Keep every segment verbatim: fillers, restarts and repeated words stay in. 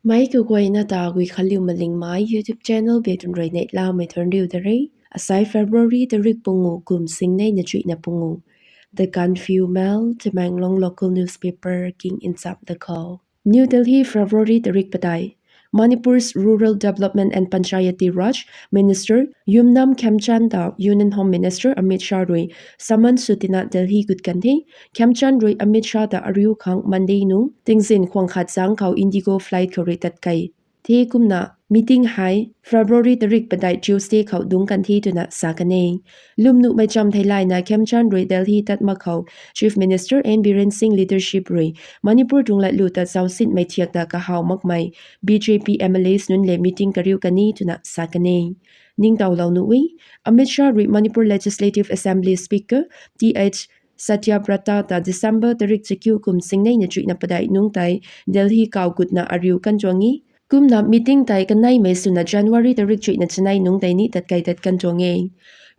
Mei kaguayna ta Guikhanliu Malingmei YouTube channel bey tun rui neihlamei thuanriu da re. Asai February tarik pangu kum singnei na chuihna pangu. The Gaanphiu Mail, Tamenglong local newspaper king ncham da khou. New Delhi, February tarik padeih. Manipur's Rural Development and Panchayati Raj Minister Yumnam Khemchand ta Union Home Minister Amit Shah rui summon sw tina Delhi gut kan the. Khemchand rui Amit Shah ta ariu khang Monday nung tingzin khwang khat zang khou Indigo flight khou rui tat kei the kumna meeting hei February tarik padeih Tuesday khou dungc kan the twna sa kan e. Lwmnuhmei cham theilayna Khemchand rui Delhi tat mak khou Chief Minister N Biren Singh leadership rui Manipur tuang latlu ta zausinmei thiak ta kahaw makmei B J P M L As nunc le meeting kariu kan e twna sa kan e. Ningtowlou nuh e, Amit Shah rui Manipur Legislative Assembly Speaker Th Satyabrata ta December tarik chakiu kum singnei na chuihna padeih nungc tei Delhi kau gutna ariu kan tuang e. Kumna meeting tei kaneimei swna January tarik chuihna chanei nungc tei ni tat kei tat kan tuang e.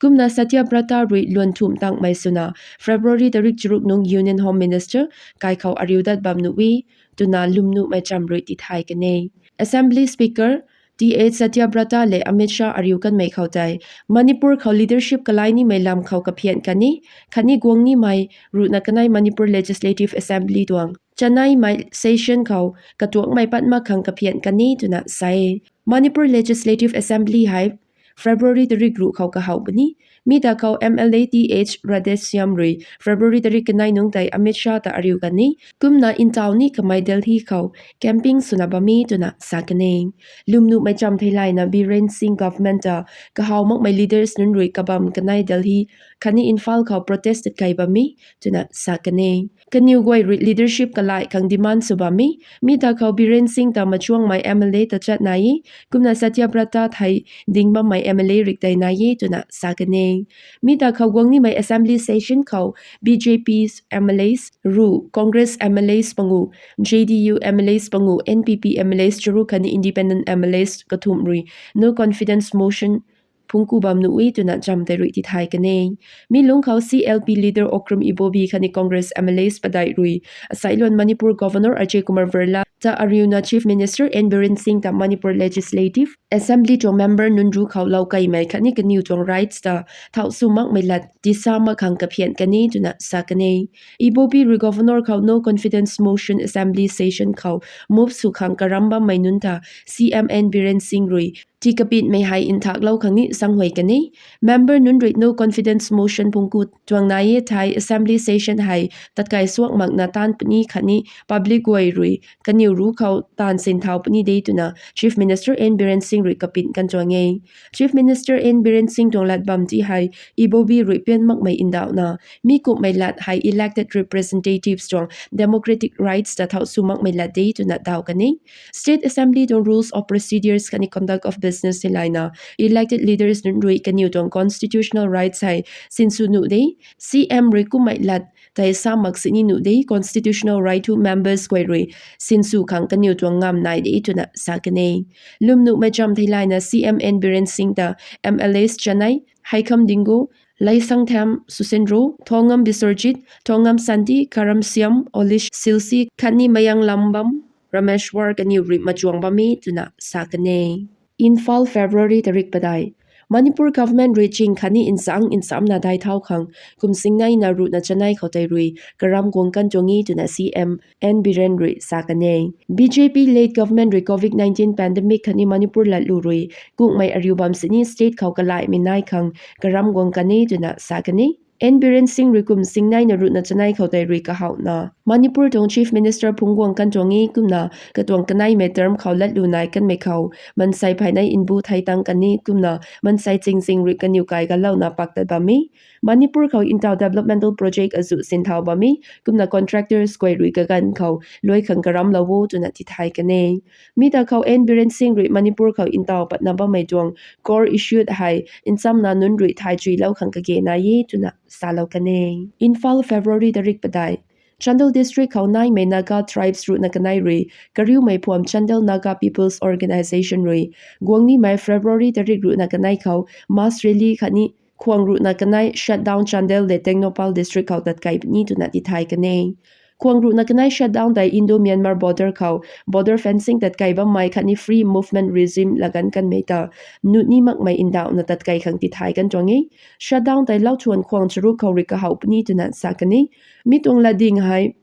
Kumna Satyabrata rui luan thumh tangmei swna February tarik charuk nungc Union Home Minister kai khou ariu dat bam nuh e twna lwmnuhmei cham rui tithay kan e. Assembly Speaker Th Satyabrata le Amit Shah ariu kanmei khou tei Manipur khou leadership kalai nimei lam khou kaphian kan e, khatni guang nimei ruhna kanei Manipur Legislative Assembly tuang chaneimei session khou katuakmei pat mak khang kaphian kan e twna sa e. Manipur Legislative Assembly hei February tarik ruh khou kahaw puni. Mi ta khou M L A Th Radheshyam rui February tarik kanei nungc tei Amit Shah ta ariu kan e. Kumna ntaw ni kamei Delhi khou camping swna bam e twna sa kan e. Lwmnuhmei cham theilayna Biren Singh government ta kahaw makmei leaders nunc rui kabam kanei Delhi khatni Imphal khou protest tat kei bam e twna sa kan e. Kaniw guay rui leadership kalai khang demand sw bam e. Mi ta khou Biren Singh ta machuangmei M L A ta chat nai e. Kumna Satyabrata thei ding bammei M L A rik tei nai e twna sa kan e. Mi ta khou guang nimei assembly session khou B J P M L As ruh, Congress M L As pangu, J D U M L As pangu, N P P M L As charuk khatni independent M L As kathumh rui no confidence motion phungku bam nuh e twna cham tei rui tithay kan e. Mi lungc khou C L P leader Okram Ibobi khatni Congress M L As padeih rui asai luan Manipur Governor Ajay Kumar Bhalla ta ariuna Chief Minister N Biren Singh ta Manipur Legislative Assembly tuang member nunc ruc khou lou kaimei khatni kaniw tuang rights ta thau sw makmei lat tisa mak khang kaphian kan e twna sa kan e. Ibobi rui Governor khou no confidence motion assembly session khou move sw khang karam bammei nunc ta C M N Biren Singh rui tikapitmei hei nthaklou khang ni zaenghuay kan e. Member nunc rui no confidence motion phungku tuang nai e thei assembly session hei tatkai suak makna taanv puni khatni public guay rui kaniw ruc khou taanv sin thau puni de twna Chief Minister N Biren Singh rui kapit kan tuang e. Chief Minister N Biren Singh tuang lat bam ti hei Ibobi rui pian makmei ndauhna mi kumhmei lat hei elected representatives tuang democratic rights ta thau sw makmei lat de twna daw kan e. State Assembly tuang rules of procedures khatni conduct of business theilayna elected leaders nunc rui kaniw tuang constitutional rights hei sinsw nuh de, C M rui kummei lat tei sa mak sini nuh de, constitutional right thu members guay rui sinsw khang kaniw tuang ngam nai de twna sa kan e. Lwmnuhmei cham theilayna C M N Biren Singh ta M L As chanei Heikham Dingu, Leisangthem Susindro, Thongam Biswarjit, Thongam Santi, Karamsiam Olish Silsi khatni Mayanglambam Rameshwar kaniw rui machuang bam e twna sa kan e. Imphal, February tarik padeih. Manipur government rui ching khatni nchang nchamna dai thau khang kum singneina ruhna chanei khou tei rui karam guang kan tuang e twna C M N Biren rui sa kan e. B J P led government rui Covid nineteen pandemic khatni Manipur latlu rui kukmei ariu bam sini state khou kalaimei nai khang karam guang kan e twna sa kan e. N Biren Singh rui kum singneina ruhna chanei khou tei rui kahawna Manipur tuang Chief Minister phungc guang kan tuang e kumna katuang kaneimei term khou latlu nai kanmei khou mansei pheynei nbu thei tang kan e kumna mansei chingzing rui kaniw kai galouna pak tat bam e. Manipur khou ntaw developmental project azuh sinthau bam e kumna contractors guay rui kaganv khou luai khang karamlou o twna tithay kan e. Mi ta khou N Biren Singh rui Manipur khou ntaw patna bammei tuang core issue hei nchamna nunc rui thay chuilou khang kage nai e twna salou kan e. Imphal, February tarik padeih. Chandel District khou naimei Naga tribes ruhna kanei rui kariumei phuam Chandel Naga People's Organisation rui guang nimei February tarik ruhna kanei khou mass rally khatni khwang ruhna kanei Shutdown Chandel le Tengnoupal District khou tatkei puni twna tithay kan e. Khwang ruhna kanei shutdown tei Indo-Myanmar border khou border fencing tatkei bammei khatni free movement regime laganv kanmei ta nuni makmei ndauhna tatkei khang tithay kan tuang e. Shutdown tei lauchuan khwang charuk khou rui kahouh puni twna sa kan e. Mi tuang latding hei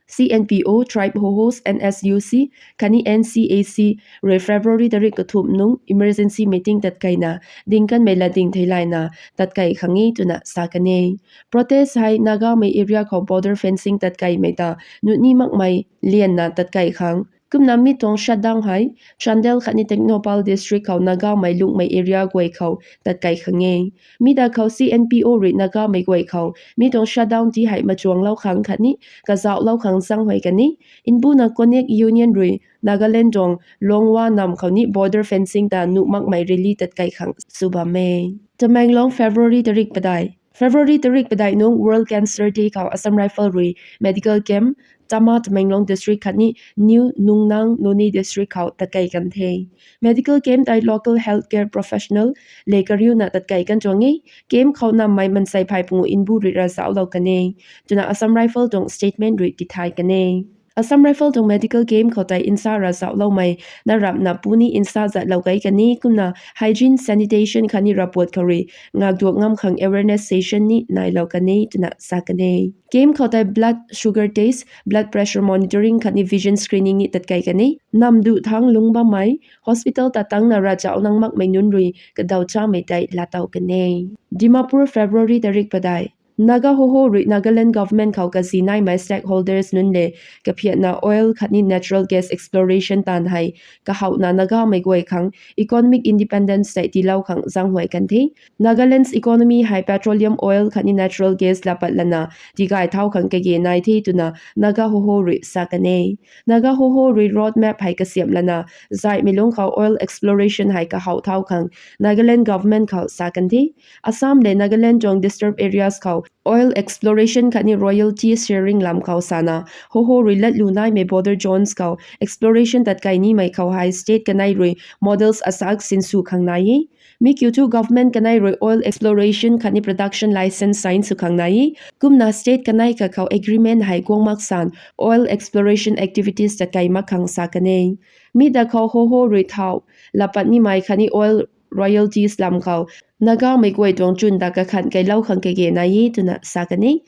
C N P O, Tribe Hohos, N S U C khatni N C A C rui February tarik kathumh nung emergency meeting tatkeina ding kanmei latding theilayna tatkei khang e twna sa kan e. Protest hei Nagamei area khou border fencing tatkeimei ta nuni makmei lianna tatkei khang. Kumna mi tuang shutdown hei Chandel khatni Tengnoupal district khou Nagamei lungmei area guay khou tatkei khang e. Mi da khou C N P O rui Nagamei guay khou mi tuang shutdown ti hei machuanglou khang khatni kazauhlou khang zaenghuay kan e. Mbuna Konyak Union rui Nagaland tuang Longwa nam khou ni border fencing ta nuh makmei rally tatkei khang sw bam e. Tamenglong, February tarik padeih. February tarik padeih nung World Cancer Day khou Assam Rifle rui medical camp Tama, Tamenglong district khatni New Nungnang, Noney district khou tatkei kan the. Medical camp tei local healthcare professional le kariuna tatkei kan tuang e. Camp khou nammei mansei phey pangu mbu rui ravzauhlou kan e twna Assam Rifle tuang statement rui tithay kan e. Assam Rifle tuang medical camp khou tei nsa ravzauhloumei na rapna puni nsa zatlou kei kan e, kumna hygiene, sanitation khatni ravpuat khou rui ngakduak ngam khang awareness session ni nailou kan e twna sa kan e. Camp khou tei blood sugar test, blood pressure monitoring khatni vision screening ni tatkei kan e. Nam duh thangc lungc bammei hospital ta tangna ravzauh nang makmei nunc rui kadaw chamei tei laatow kan e. Dimapur, February tarik padeih. Naga Hoho rui Nagaland government khou kazi naimei stakeholders nunc le kaphiatna oil khatni natural gas exploration taanv hei kahouhna Nagamei guay khang economic independence tei tiilou khang zaenghuay kan the. Nagaland's economy hei petroleum oil khatni natural gas lapat lana tigay thau khang kage nai the twna Naga Hoho rui sa kan e. Naga Hoho rui road map hei kasiamh lana zaihmei lungc khou oil exploration hei kahouh thau khang Nagaland government khou sa kan the. Assam le Nagaland tuang disturbed areas khou oil exploration khatni royalty sharing lam khou sana Hoho rui latlu naimei border zones khou exploration tatkei nimei khou hei state kanei rui models asak sinsw khang nai e. Mi kiu thu government kanei rui oil exploration khatni production licence sign sw khang nai e. Kumna state kanei khat khou agreement hei guang mak san oil exploration activities tatkei mak khang sa kan e. Mi da khou Hoho rui thau lapat nimei khatni oil royalties lam khou Nagamei guay tuang chwn ta kakhan keilou khang kage nai e twna sa kan e.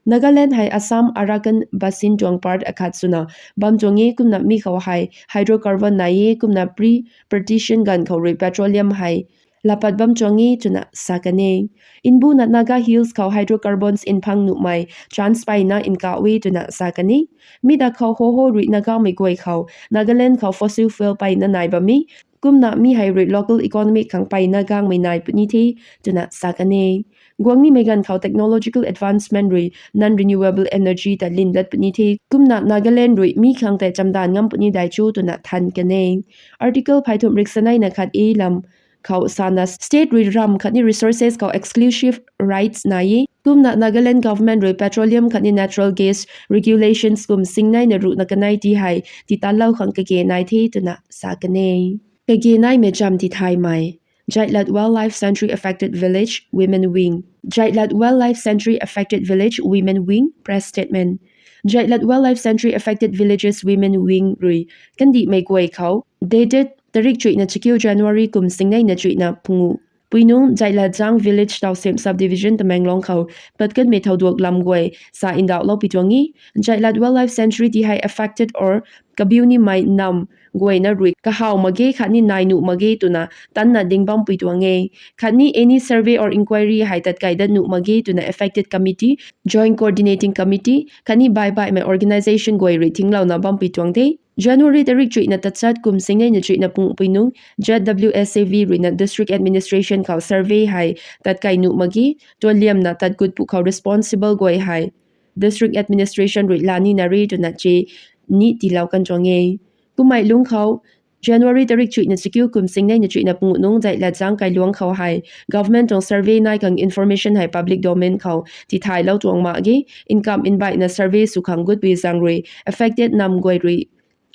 Nagaland hei Assam Arakan Basin tuang part akhat swna bam tuang e, kumna mi khou hei hydrocarbon nai e, kumna pre-partition ganv khou rui petroleum hei lapat bam tuang e twna sa kan e. Mbuna Naga Hills khou hydrocarbons nphang nuhmei chance peyna nkauh e twna sa kan e. Mi da khou Hoho rui Nagamei guay khou Nagaland khou fossil fuel peyna nai bam e, kumna mi hei rui local economic khang peyna gangmei nai puni the twna sa kan e. Guang nimei ganv khou technological advancement rui non-renewable energy ta lin lat puni the, kumna Nagaland rui mi khang tei chamdan ngam puni dai cho twna than kan e. Article pheythumh riksaneina khat A lam khou sana state rui ramv khatni resources khou exclusive rights nai e, kumna Nagaland government rui petroleum khatni natural gas regulations kum singneina ruhna kanei ti hei titanlou khang kage nai the twna sa kan e. Kage naimei cham tithaymei. Jaitlat Wildlife Sanctuary Affected Village Women Wing. Jaitlat Wildlife Sanctuary Affected Village Women Wing press statement. Jaitlat Wildlife Sanctuary Affected Villages Women Wing rui kandihmei guay khou dated tarik chuihna chakiu January kum singneina chuihna pungu pui nung Jaitlat Jang Village Tawsim Subdivision Tamenglong khou pat kanmei thouduak lam guay sa ndauhlou pui tuang e. Jaitlat Wildlife Sanctuary ti hei affected or kabiu nimei nam guayna rui kahaw mak ge khatni nai nuh mak ge twna tanna ding bam pui tuang e. Khatni any survey or inquiry hei tatkei dat nuh mak ge twna affected committee, Joint Coordinating Committee khatni baibaihmei organisation guay rui thinglouna bam pui tuang the. January tarik chuihna tachat kum singneina chuihna pungu pui nung Z W S A V ruina district administration khou survey hei tatkei nuh mak ge tuan liamna tat gut pu khou responsible guay hei district administration rui la nina re twna che ni tiilou kan tuang e. Kummei lungc khou January tarik chuihna chakiu kum singneina chuihna pungu nung Jaitlat Jang Kailuang khou hei government tuang survey nai khang information hei public domain khou tithaylou tuang mak ge. Nkam nbaihna survey sw khang gutpui zaeng rui affected nam guay rui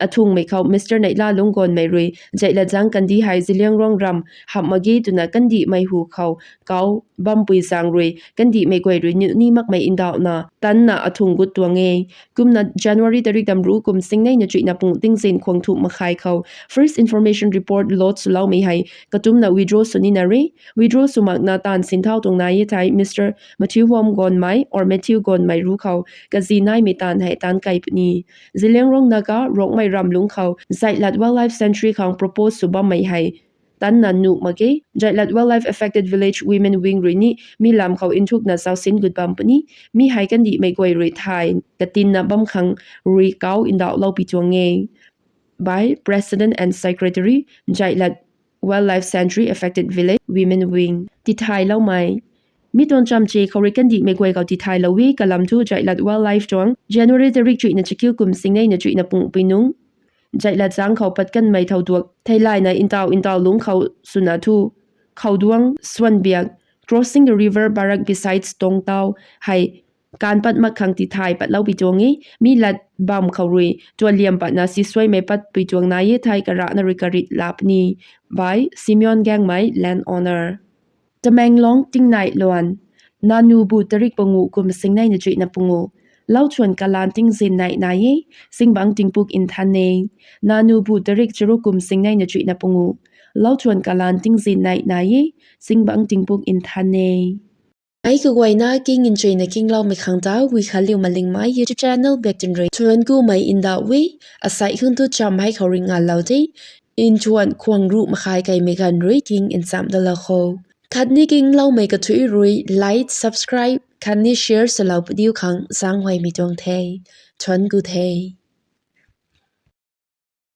athungmei khou Mister Neihlalung Gonmei rui Jaitlatzang kandih hei Zeliangrong ram hamh mak ge twna kandihmei hu khou kau bampui zaeng rui kandihmei guay rui nuh ni makmei ndauhna tanna athung gut tuang e. Kumna January tarik damru kum singnei na chuihna pung tingzin khwang thumh makhai khou First Information Report lodge swloumei hei katumna withdraw sw nina re. Withdraw sw makna taanv sinthau tuang nai e thei Mister Mathiu Huam Gonmei or Matthew Gonmei ru khou kazi naimei taanv hei taanc kai puni. Zeliangrong Naga Rongmei ramlung khou Zaitlat Wildlife Sanctuary khang propose sw bammei hei tanna nuh mak ge. Zaitlat Wildlife Affected Village Women Wing rui ni mi lam khou nthukna zausin gut bam puni. Mi hei kandihmei guay rui thay katinna bam khang rui kau ndauhlou pi tuang e. By President and Secretary, Zaitlat Wildlife Sanctuary Affected Village Women Wing. Tithayloumei. Mi tuang chamche khou rui kandihmei guay khou tithaylou e. Kalam thu Zaitlat Wildlife tuang January tarik chuihna chakiu kum singnei na chuihna pung pui nung Zaitlatzang khou pat kanmei thau duak theilayna ntau ntau lungc khou swna thu khou duang swan biak, crossing the river Barak besides Tongtau hei kan pat mak khang tithay patlou pi tuang e. Mi lat bam khou rui tualiam patna sisuaimei pat pui tuang nai e thei karana rui karit lap ni. By Simeon Gangmei, land owner. Tamenglong tingnai luan. Nanu bu tarik pangu kum singnei na chuihna pangu. Lauchuan kalan tingzin nai nai e, singbang tingpuk nthan e. Nanu bu tarik charuk kum singnei na chuihna pangu. Lauchuan kalan tingzin nai nai e, singbang tingpuk nthan e. Ai kaguayna king nchuina kingloumei khang ta Wikhanliu Malingmei YouTube channel bek tin rui thuan kumei ndauh e. Asai khang tu cham hei khou rui ngalou de. Nthuan khwang ruh makhai kaimei ganv rui king ncham dalou kho. Khatni kingloumei kathui rui like, subscribe khatni share swlou padiu khang zaenghuaymei tuang the. Thuan ku the.